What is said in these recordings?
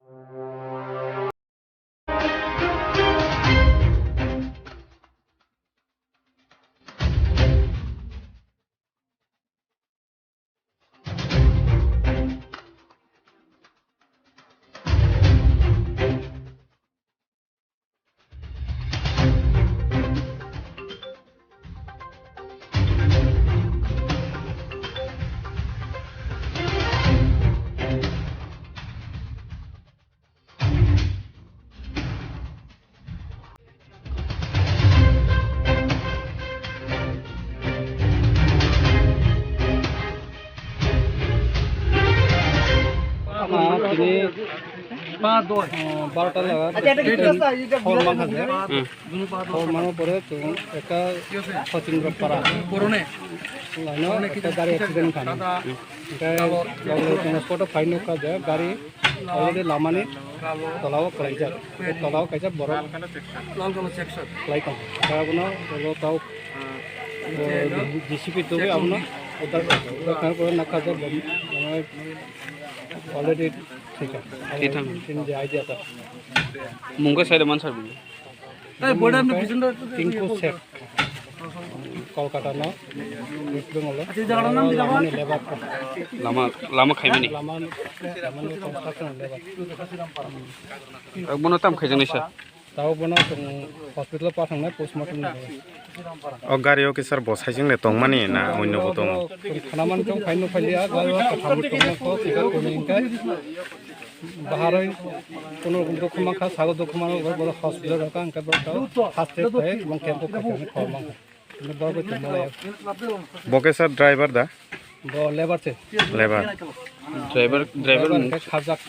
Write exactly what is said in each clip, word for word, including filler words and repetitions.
Tini, ah, barota laga hor mankha je. Hmm. Hor mano pore chwng ekta Sachin Rao para. Laino ekta gari accident wngkha. Hwnkhe loge loge chwng spot o phai nukha je gari already lamani tola o kwlaijak. Tei tola o kaisa borok kwlai tongo. Hwnkhe abono ulo tao, eh, J C B tugwi abono uddar khlai tongo. Uddar khlai pore nukha je already thwikha. Thwithang. Chini je idea ta. Mungkhe saida mansa bini. Tinku Sek, Kolkata no, West Bengal o. Lamani lebar ko. Lama, lama khaimani. Lama, lamani construction lebar. Bono tam khaijak naisa? Tao bono chwng hospital o pathang nai postmortem ni bagwi. O gari o kisa bo saijeng le tongmani na onno bo tongo? Khana man tong phaino phailiya, gari o katham tongma kok, kisa tongwi hwnkhe. Baharoi kono rokom dukhu mankha, sago dukhu mano, borok hospital rok ang khe borok tao haste khlai, bong khe bok khe khor mankha. Borok bai tongma lai. Bo kisa driver da? Bo lebar se. Lebar. Driver, driver Driver mung khe kharjak.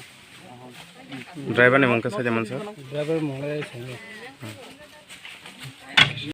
Driver ni mung khe saida mansa? Driver mung le sengya.